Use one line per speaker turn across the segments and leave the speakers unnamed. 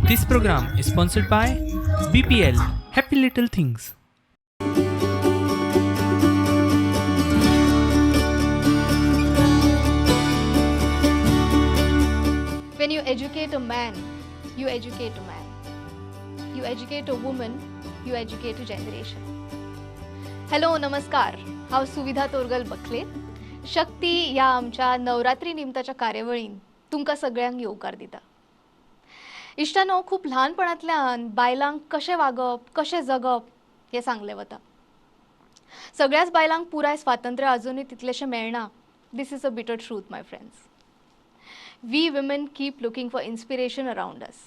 This program is sponsored by BPL Happy Little Things.
When you educate a man, you educate a man. You educate a woman, you educate a generation. Hello, नमस्कार. हांव सुविधा तोरगल बखले. शक्ती ह्या आमच्या नवरात्री निमताच्या कार्यावळीन तुमकां सगळ्यांक येवकार दिता. इश्टानो, खूब ल्हानपणांतल्यान बायलांक कशें वागप, कशें जगप हें सांगलें वता. सगळ्याच बायलांक पुराय स्वातंत्र्य अजुनूय तितलेशें मेळना. This is a bitter truth, my friends. We women keep looking for inspiration around us,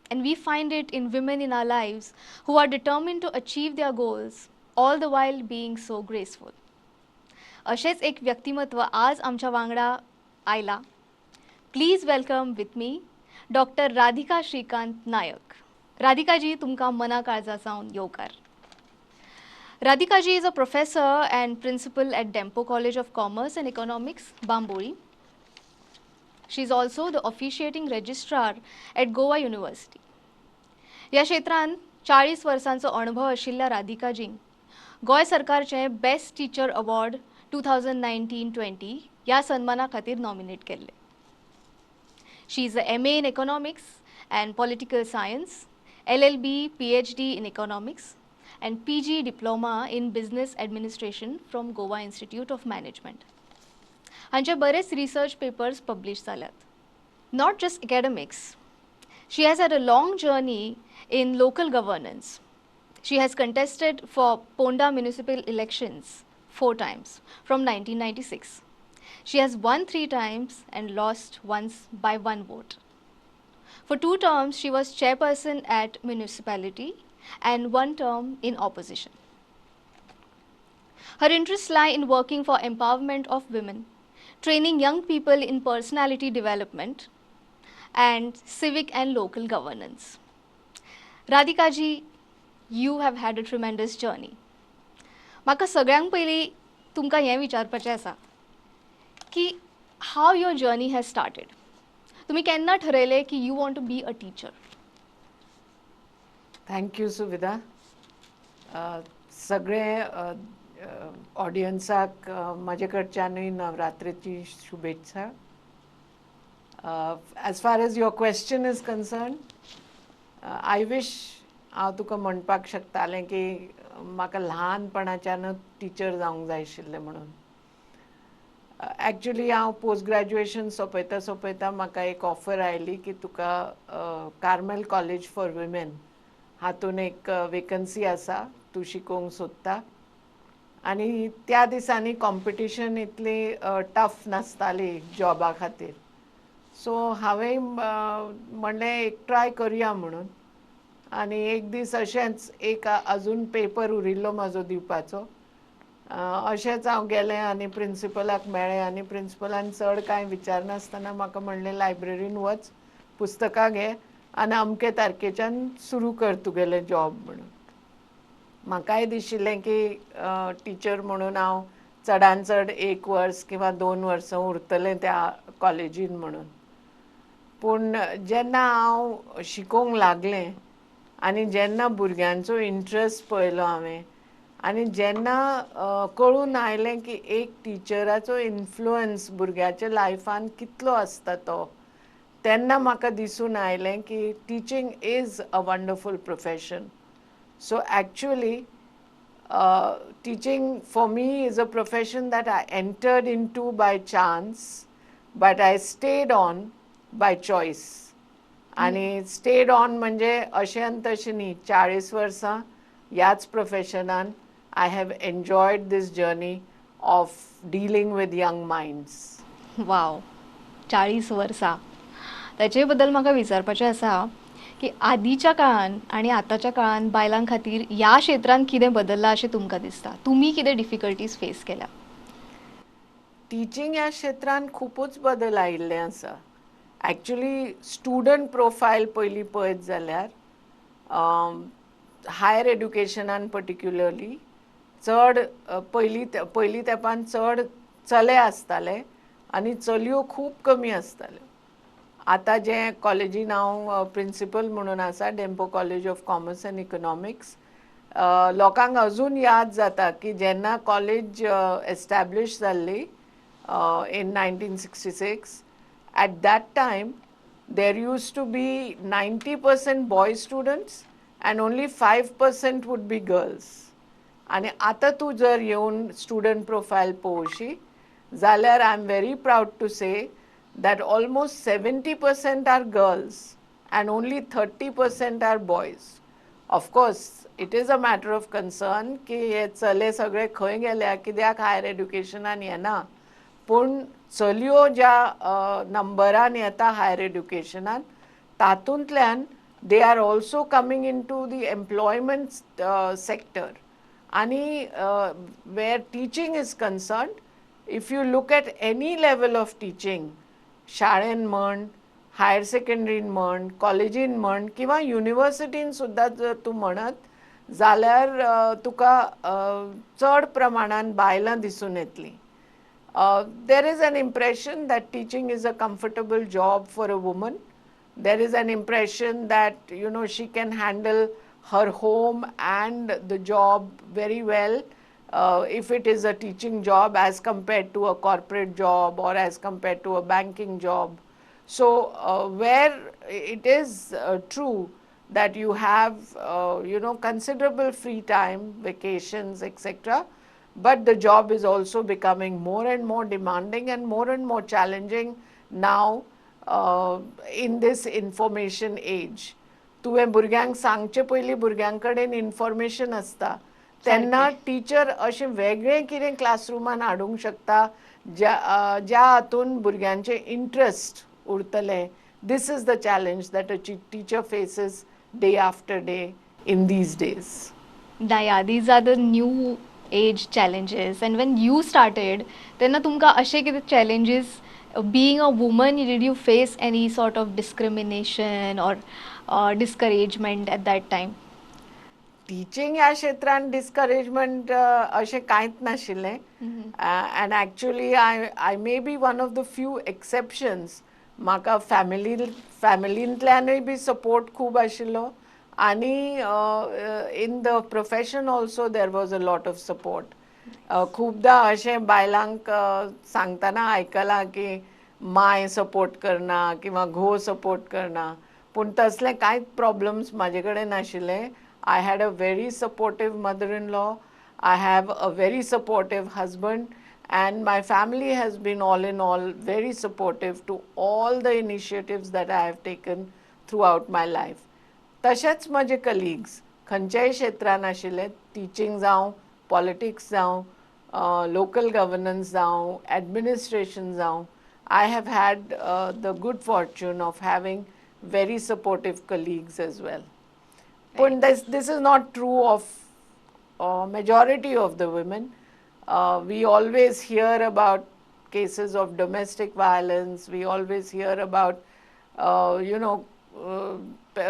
and we find it in women in our lives who are determined to achieve their goals, all the while being so graceful. अशेंच एक व्यक्तिमत्व आज आमच्या वांगडा आयला. Please welcome with me Doctor Radhika Shrikant Naik. राधिकाजी, तुमकां मना काळजा सावन येवकार. राधिकाजी is a professor and principal at Dempo College of Commerce and Economics, Bambolim. She is also the officiating registrar at Goa University. ह्या क्षेत्रांत 40 वर्सांचो अणभव आशिल्ल्या राधिकाजींक गोंय सरकारचें Best Teacher Award 2019-20 ह्या सन्माना खातीर नॉमिनेट केल्ले. She is a MA in Economics and Political Science, LLB, PhD in Economics and PG Diploma in Business Administration from Goa Institute of Management. हांचे बरेच रिसर्च पेपर्स पब्लिश जाल्यात. Not just academics, she has had a long journey in local governance. She has contested for Ponda municipal elections four times from 1996. She has won three times and lost once by one vote. For two terms, she was chairperson at municipality and one term in opposition. Her interests lie in working for empowerment of women, training young people in personality development, and civic and local governance. Radhika ji, you have had a tremendous journey. म्हाका सगळ्यांक पयलीं तुमकां हें विचारपाचें आसा की how your journey has started. तुमी केन्ना ठरयलें की you want to be a teacher?
Thank you Suvidha. सगळे ऑडियन्साक म्हाजे कडच्यानूय नवरात्रेची शुभेच्छा. As far as your question is concerned, I wish हांव तुका म्हणपाक शकतालें की म्हाका ल्हानपणाच्यानूच टिचर जावंक जाय आशिल्लें म्हणून. एक्चुली हांव पोस्ट ग्रॅज्युएशन सोंपयता सोंपयता म्हाका एक ऑफर आयली की तुका कार्मेल कॉलेज फॉर विमेन हातून एक वेकन्सी आसा, तूं शिकोवंक सोदता? आनी त्या दिसांनी कॉम्पिटिशन इतली टफ नासताली जॉबा खातीर, सो हांवें म्हणलें एक ट्राय करुया म्हणून. आनी एक दीस अशेंच एक अजून पेपर उरिल्लो म्हाजो दिवपाचो, अशेंच हांव गेलें आनी प्रिंसिपलाक मेळ्ळें आनी प्रिंसिपलान चड कांय विचारनासतना म्हाका म्हणलें, लायब्ररीन वच, पुस्तकां घे आनी अमके तारखेच्यान सुरू कर तुगेलें जॉब म्हणून. म्हाकाय दिशिल्लें की टिचर म्हणून हांव चडान चड एक वर्स किंवा 2 वर्सां उरतलें त्या कॉलेजीन म्हणून. पूण जेन्ना हांव शिकोवंक लागलें आनी जेन्ना भुरग्यांचो इंट्रस्ट पळयलो हांवें आनी जेन्ना कळून आयलें की एक टिचराचो इन्फ्लुयन्स भुरग्याच्या लायफान कितलो आसता तो, तेन्ना म्हाका दिसून आयलें की teaching is a wonderful profession. So actually, teaching for me is a profession that I entered into by chance, but I stayed on by choice. आनी स्टेड ऑन म्हणजे अशें आनी तशें न्ही, 40 वर्सां ह्याच प्रोफेशनान I have enjoyed this journey of dealing with young minds.
वाव, 40 वर्सां. ताचे बद्दल म्हाका विचारपाचें आसा की आदीच्या काळान आनी आतांच्या काळान बायलां खातीर ह्या क्षेत्रांत कितें बदल्लां अशें तुमकां दिसता? तुमी कितें डिफिकल्टीज फेस केल्या?
टिचींग ह्या क्षेत्रांत खुबूच बदल आयिल्ले आसा. एक्चुली स्टुडंट प्रोफायल पयलीं पळयत जाल्यार हायर एड्युकेशनान पर्टिक्युलरली चड पयलीं पयलीं तेंपान चड चले आसताले आनी चलयो खूब कमी आसताल्यो. आतां जे कॉलेजीन हांव प्रिंसिपल म्हणून आसा, Dempo College of Commerce and Economics, लोकांक अजून याद जाता की जेन्ना कॉलेज एस्टॅब्लीश जाल्ली in 1966, at that time there used to be 90% boy students and only 5% would be girls. आनी आतां तूं जर येवन स्टुडंट प्रोफायल पळोवशी जाल्यार, I am very proud to say that almost 70% are girls and only 30% are boys. Of course, it is a matter of concern की हे चले सगळे खंय गेल्या, कित्याक हायर एड्युकेशनान येना. पूण चलयो ज्या नंबरान येता हायर एड्युकेशनान, तातूंतल्यान they are also coming into the employment sector. आनी where teaching is concerned, if you look at any level of teaching, शाळेन म्हण, हायर सेकंडरीन म्हण, कॉलेजीन म्हण किंवा युनिवर्सिटीन सुद्दां जर तूं म्हणत जाल्यार, तुका चड प्रमाणान बायलां दिसून येतलीं. There is an impression that teaching is a comfortable job for a woman. There is an impression that she can handle her home and the job very well if it is a teaching job as compared to a corporate job or as compared to a banking job. So where it is true that you have considerable free time, vacations, etc., but the job is also becoming more and more demanding and more challenging now in this information age. तुवें भुरग्यांक सांगचे पयलीं भुरग्यां कडेन information आसता. तेन्ना teacher अशें वेगळें कितें क्लासरुमान हाडूंक शकता, ज्या हातून भुरग्यांचे इंट्रस्ट उरतले. This is the challenge that a teacher faces day after day in these days.
Yeah, these are the new age challenges. And when you started, तेन्ना तुमकां अशें कितें challenges, being a woman, did you face any sort of discrimination or discouragement at that time?
Teaching ह्या क्षेत्रान discouragement अशें कांयच नाशिल्लें, and actually I may be one of the few exceptions. म्हाका फॅमिलींतल्यानूय बी सपोर्ट खूब आशिल्लो आनी in the profession also there was a lot of support. खुबदां अशें बायलांक सांगतना आयकलां की माय सपोर्ट करना किंवा घोव सपोर्ट करना, पूण तसले कांयच प्रॉब्लम्स म्हाजे कडेन नाशिल्ले. I had a very supportive mother in law, I have a very supportive husband, and my family has been all in all very supportive to all the initiatives that I have taken throughout my life. तशेंच म्हजे colleagues खंयच्याय क्षेत्रान आशिल्ले, teaching जावं, politics जावं, local governance जावं, administration जावं, I have had the good fortune of having very supportive colleagues as well. पूण this is not true of majority of the women. We always hear about cases of domestic violence. We always hear about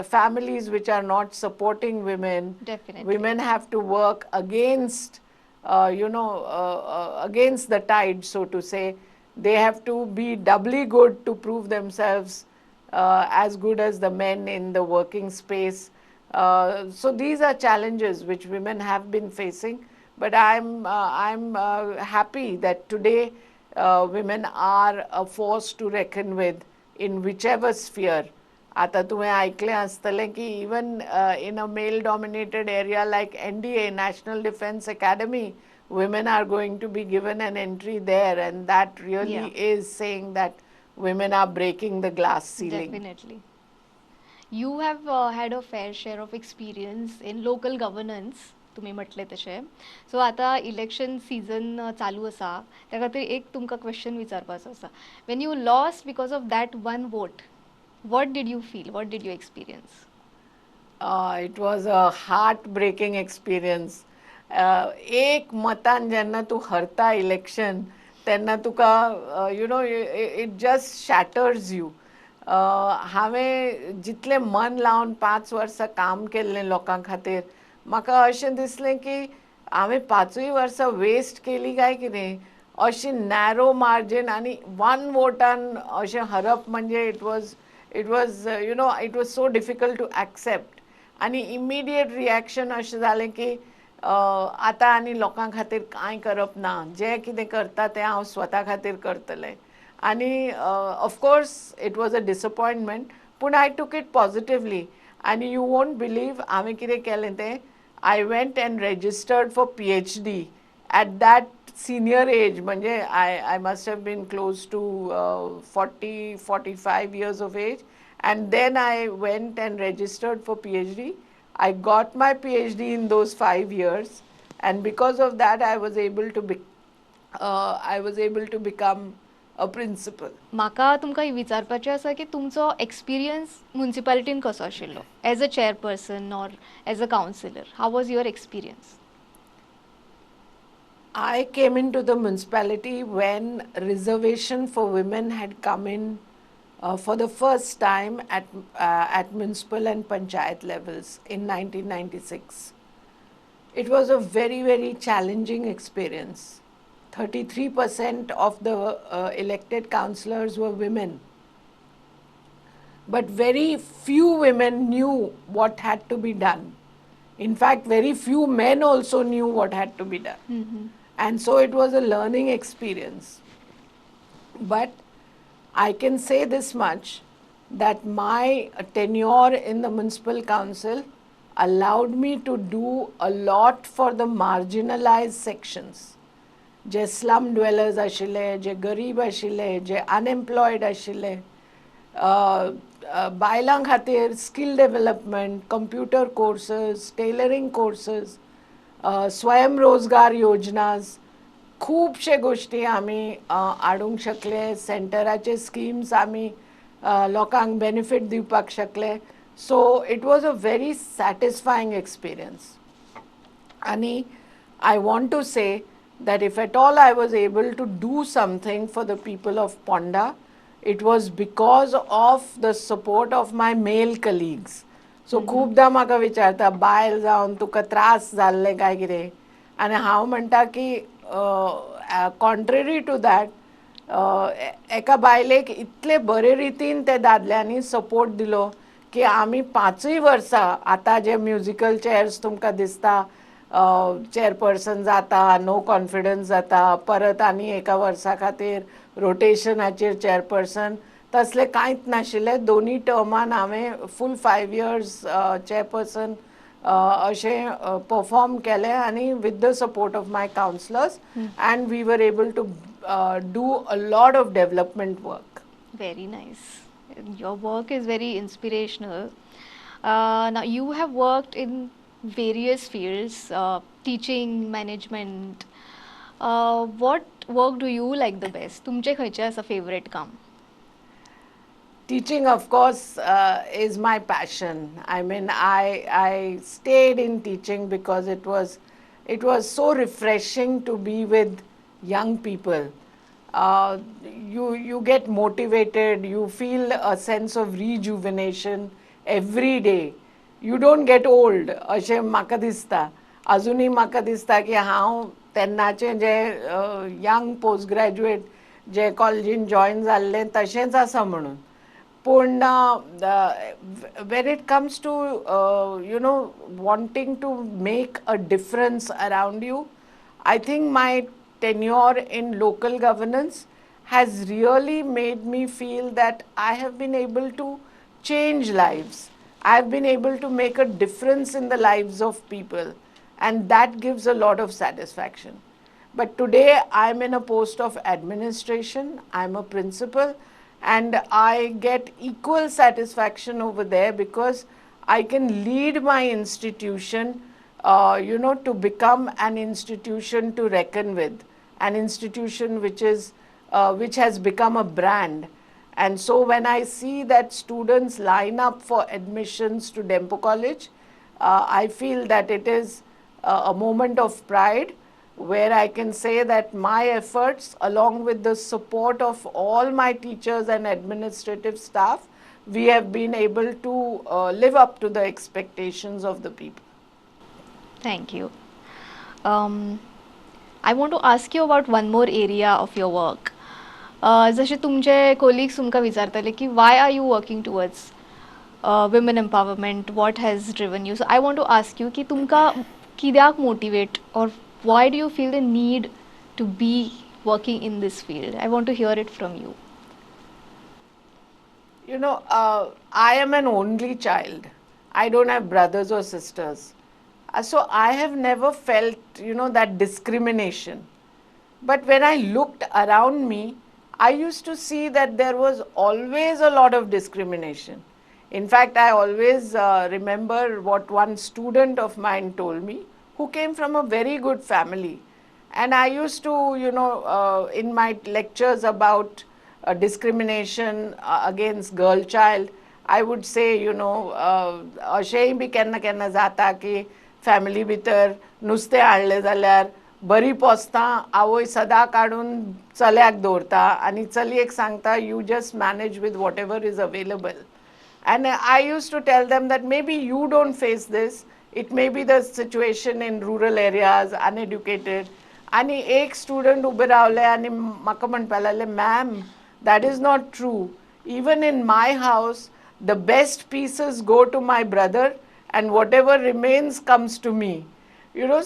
families which are not supporting women.
Definitely.
Women have to work against the tide, so to say. They have to be doubly good to prove themselves as good as the men in the working space. So these are challenges which women have been facing. But I'm happy that today women are a force to reckon with in whichever sphere. आतां तुवें आयकलें आसतलें की even in a male dominated area like NDA, National Defence Academy, women are going to be given an entry there, and that really is saying that women are breaking the glass ceiling.
Definitely. You have had a fair share of experience in local governance, तुमी म्हटलें तशें. So आतां election season चालू आसा, त्या खातीर एक तुमकां क्वेश्चन विचारपाचो आसा. When you lost because of that one vote, what did you feel? What did you experience?
It was a heart breaking experience. एक मतान जेन्ना तूं हरता इलेक्शन, तेन्ना तुका it just shatters you. हांवें जितलें मन लावन 5 वर्सां काम केल्लें लोकां खातीर, म्हाका अशें दिसलें की हांवें पांचूय वर्सां वेस्ट केली काय कितें. अशी नॅरो मार्जीन आनी वन वोटान अशें हरप म्हणजे it was It was you know it was so difficult to accept. आनी इमिडिएट रिएक्शन अशें जालें की आतां आनी लोकां खातीर कांय करप ना, जें कितें करता तें हांव स्वता खातीर करतलें. आनी of course it was a disappointment, पूण I took it positively. आनी you won't believe हांवें कितें केलें तें. I went and registered for PhD at that senior age, म्हणजे I must have been close to 40, 45 years of age, and then I went and registered for PhD. I got my PhD in those 5 years, and because of that, I was able to become a principal.
म्हाका तुमकां विचारपाचें आसा की तुमचो experience मुन्सिपालिटीन कसो आशिल्लो, as a chairperson or as a councillor? How was your experience?
I came into the municipality when reservation for women had come in for the first time at municipal and panchayat levels in 1996. It was a very, very challenging experience. 33% of the elected councillors were women. But very few women knew what had to be done. In fact, very few men also knew what had to be done. And so it was a learning experience. But I can say this much, that my tenure in the municipal council allowed me to do a lot for the marginalized sections. J slum dwellers आशिल्ले, जे गरीब आशिल्ले, जे unemployed आशिल्ले, बायलां खातीर skill development, computer courses, tailoring courses, स्वयं रोजगार योजनाज, खुबशे गोश्टी आमी हाडूंक शकले. सेंटराचे स्किम्स आमी लोकांक बेनिफीट दिवपाक शकले. So it was a very satisfying experience. आनी I want to say that if at all I was able to do something for the people of Ponda, it was because of the support of my male colleagues. So खूपदां म्हाका विचारता, बायल जावन तुका त्रास जाल्ले काय कितें? आनी हांव म्हणटा की कॉन्ट्ररी टू that, एका बायलेक इतले बरे रितीन ते दादल्यांनी सपोर्ट दिलो की आमी पांचूय वर्सां, आतां जे म्युजिकल चेअर्स तुमकां दिसता, चेअरपर्सन जाता, नो कॉन्फिडन्स जाता, परत आनी एका वर्सा खातीर रोटेशनाचेर चेअरपर्सन, तसलें कांयच नाशिल्लें. दोनूय टर्मान हांवें फूल 5 इयर्स चेअरपर्सन अशें परफॉर्म केलें आनी with the support of my councillors, and we were able to do a lot of development work.
Very nice. Your work is very inspirational. Now, you have worked in various fields, teaching, management. What work do you like the best? तुमचें खंयचें आसा favourite काम?
Teaching, of course, is my passion. I mean, I stayed in teaching because it was so refreshing to be with young people. You get motivated, you feel a sense of rejuvenation every day. You don't get old, अशें म्हाका दिसता. अजुनूय म्हाका दिसता की हांव तेन्नाचें जे young post graduate जे कॉलेजीन join जाल्लें तशेंच आसा म्हणून. पूण when it comes to wanting to make a difference around you, I think my tenure in local governance has really made me feel that I have been able to change lives. I have been able to make a difference in the lives of people, and that gives a lot of satisfaction. But today I'm in a post of administration, I'm a principal, and I get equal satisfaction over there because I can lead my institution to become an institution to reckon with, an institution which has become a brand. And so when I see that students line up for admissions to Dempo College, I feel that it is a moment of pride where I can say that my efforts, along with the support of all my teachers and administrative staff, we have been able to live up to the expectations of the people.
Thank you. I want to ask you about one more area of your work. जशें तुमचे colleagues तुमकां विचारताले की why are you working towards women empowerment, what has driven you? So I want to ask you की तुमकां कित्याक motivate or why do you feel the need to be working in this field? I want to hear it from you.
I am an only child. I don't have brothers or sisters. So I have never felt that discrimination. But when I looked around me, I used to see that there was always a lot of discrimination. In fact, I always remember what one student of mine told me, who came from a very good family. And I used to, in my lectures about discrimination against girl child, I would say, अशेंय बी केन्ना केन्ना जाता की family भितर नुस्तें हाडलें जाल्यार बरी पोस्तां आवय सदां काडून चल्याक दवरता आनी चलयेक सांगता, "You just manage with whatever is available." And I used to tell them that maybe you don't face this. It may be the situation in rural areas, uneducated. आनी एक स्टुडंट उबे रावले आनी म्हाका म्हणपाक लागले, "Ma'am, that is not true. Even in my house, the best pieces go to my brother and whatever remains comes to me."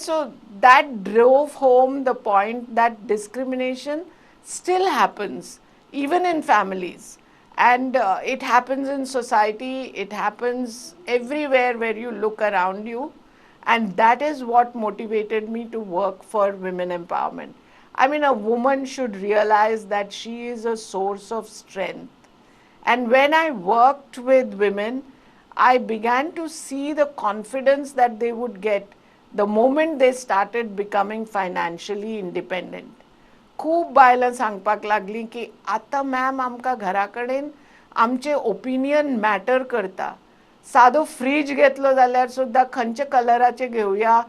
So that drove home the point that discrimination still happens, even in families. And it happens in society, it happens everywhere where you look around you. And that is what motivated me to work for women empowerment. I mean, a woman should realize that she is a source of strength. And when I worked with women, I began to see the confidence that they would get the moment they started becoming financially independent. खूब बायलां सांगपाक लागलीं की आतां ma'am आमकां घरा कडेन आमचें ओपिनियन मॅटर करता. सादो फ्रीज घेतलो जाल्यार सुद्दां खंयच्या कलराचे घेवया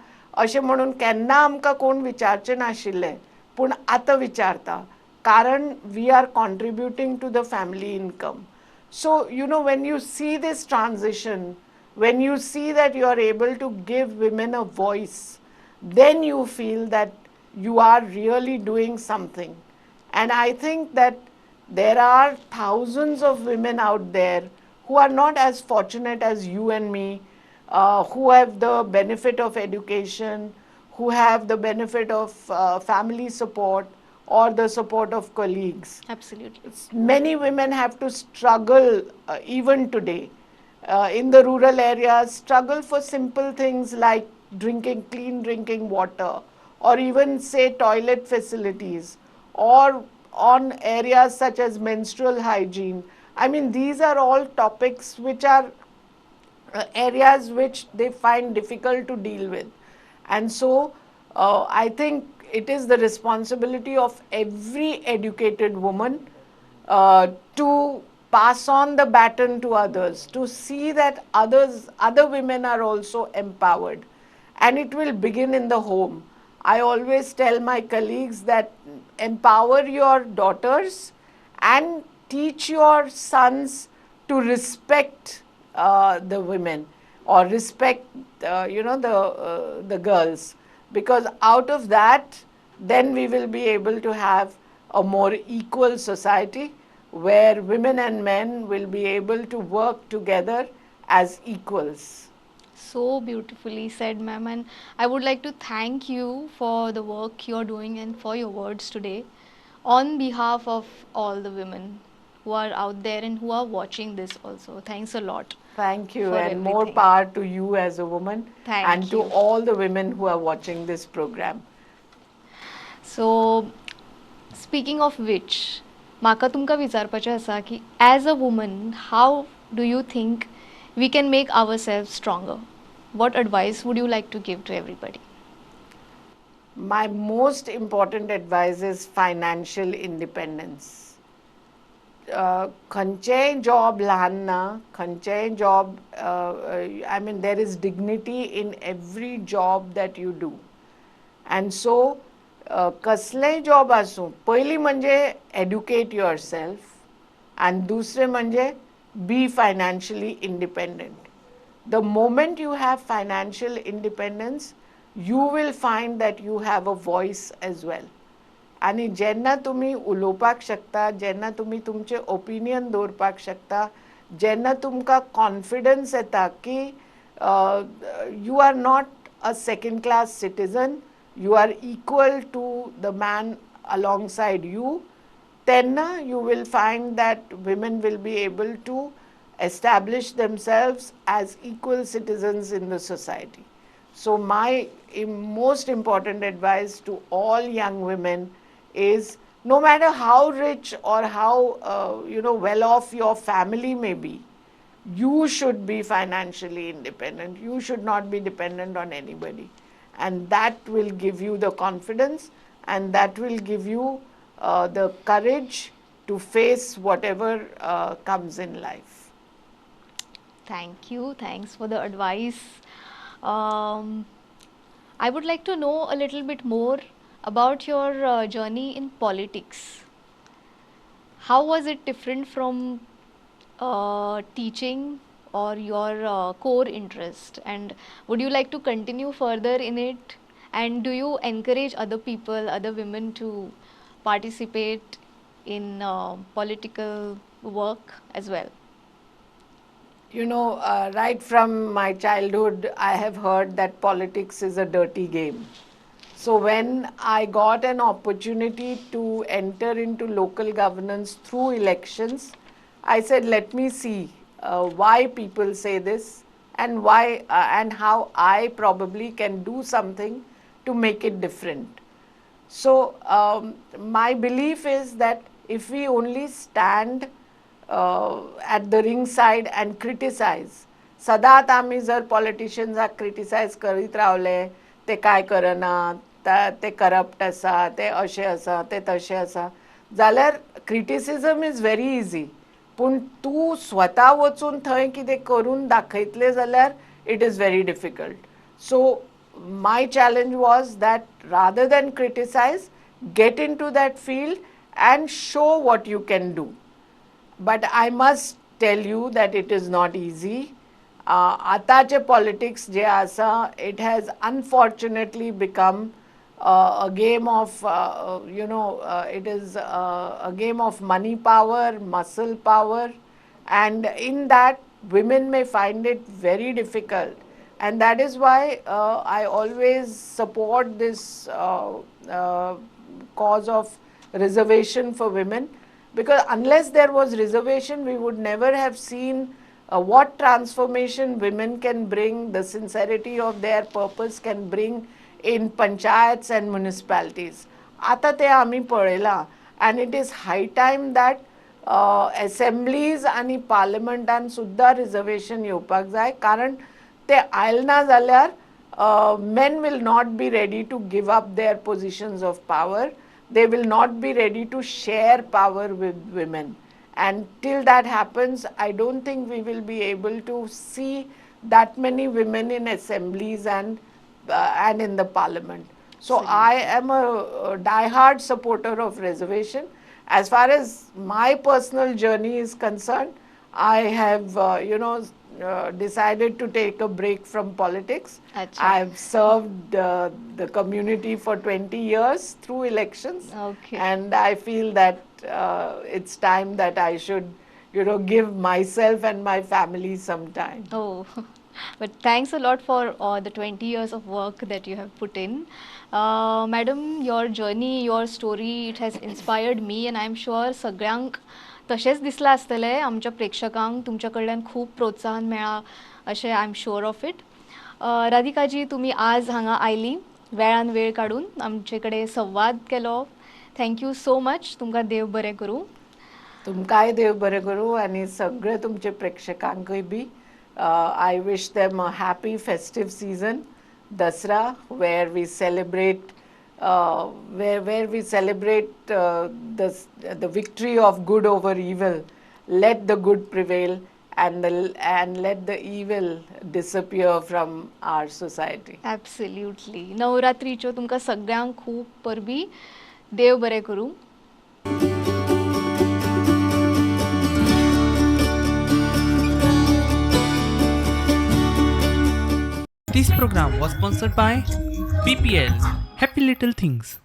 अशें म्हणून केन्ना आमकां कोण विचारचें नाशिल्लें, पूण आतां विचारता, कारण we are contributing to the family income. So when you see this transition, when you see that you are able to give women a voice, then you feel that you are really doing something. And I think that there are thousands of women out there who are not as fortunate as you and me, who have the benefit of education, who have the benefit of family support or the support of colleagues.
Absolutely.
Many women have to struggle even today in the rural areas, struggle for simple things like drinking clean drinking water or even, say, toilet facilities or on areas such as menstrual hygiene. I mean, these are all topics which are areas which they find difficult to deal with. And so I think it is the responsibility of every educated woman to pass on the baton to others, to see that other women are also empowered. And it will begin in the home. I always tell my colleagues that empower your daughters and teach your sons to respect the women or respect the girls, because out of that then we will be able to have a more equal society where women and men will be able to work together as equals.
So beautifully said, ma'am, and I would like to thank you for the work you're doing and for your words today on behalf of all the women who are out there and who are watching this also. Thanks a lot.
Thank you,
for
and more
everything.
Power to you as a woman
Thank
and to
you.
All the women who are watching this program.
So, speaking of which, म्हाका तुमकां विचारपाचें आसा की as a woman, how do you think we can make ourself stronger? What advice would you like to give to everybody?
My most important advice is financial independence. खंयचेय job ल्हान ना, खंयचेय job, I mean, there is dignity in every job that you do. And so कसलेंय job आसूं, पयलीं म्हणजे educate your self आनी दुसरें म्हणजे be financially independent. The moment you have financial independence, you will find that you have a voice as well. आनी जेन्ना तुमी उलोवपाक शकता, जेन्ना तुमी तुमचें ओपिनियन दवरपाक शकता, जेन्ना तुमकां कॉन्फिडन्स येता की you are not a second class citizen, you are equal to the man alongside you, तेन्ना you will find that women will be able to establish themselves as equal citizens in the society. So my most important advice to all young women is, no matter how rich or how well off your family may be, you should be financially independent. You should not be dependent on anybody, and that will give you the confidence, and that will give you the courage to face whatever comes in life.
Thank you. Thanks for the advice. I would like to know a little bit more about your journey in politics. How was it different from teaching or your core interest? And would you like to continue further in it? And do you encourage other people, other women to participate in political work as well?
Right from my childhood, I have heard that politics is a dirty game. So when I got an opportunity to enter into local governance through elections, I said, let me see why people say this and why and how I probably can do something to make it different. So my belief is that if we only stand at the ringside and criticize, सदांच आमी जर पॉलिटिशियन्साक criticise करीत रावले, ते कांय करना, ते corrupt आसा, ते अशें आसा, ते तशें आसा, जाल्यार क्रिटिसिजम is very easy. पूण तूं स्वता वचून थंय कितें करून दाखयतलें जाल्यार it is very difficult. So my challenge was that rather than criticize, get into that field and show what you can do. But I must tell you that it is not easy. आतांचे politics जे आसा, it has unfortunately become a game of it is a game of money power, muscle power, and in that women may find it very difficult. And that is why I always support this cause of reservation for women, because unless there was reservation, we would never have seen what transformation women can bring, the sincerity of their purpose can bring in panchayats and municipalities. आतां ते आमी पळयलां, and it is high time that assemblies आनी पार्लमेंटान सुद्दां reservation येवपाक जाय, कारण ते आयले ना जाल्यार men will not be ready to give up their positions of power. They will not be ready to share power with women. And till that happens, I don't think we will be able to see that many women in assemblies and in the parliament. So I am a diehard supporter of reservation. As far as my personal journey is concerned, I have decided to take a break from politics. I've served the community for 20 years through elections. And I feel that it's time that I should give myself and my family some time.
Oh, but thanks a lot for the 20 years of work that you have put in. Madam, your journey, your story, it has inspired me, and I'm sure सगळ्यांक तशेंच दिसलां आसतलें. आमच्या प्रेक्षकांक तुमच्या कडल्यान खूब प्रोत्साहन मेळ्ळां अशें I am sure of it. राधिकाजी, तुमी आज हांगा आयली, वेळान वेळ काडून आमचे कडेन संवाद केलो. Thank you so much. तुमकां देव बरें करूं.
तुमकांय देव बरें करूं आनी सगळे तुमचे प्रेक्षकांकूय बी I wish them a happy festive season, Dasara, where we celebrate the victory of good over evil. Let the good prevail and let the evil disappear from our society.
Absolutely. नवरात्रीच्यो तुमकां सगळ्यांक खूब परबी. देव बरें करूं.
This program was sponsored by BPL, Happy Little Things.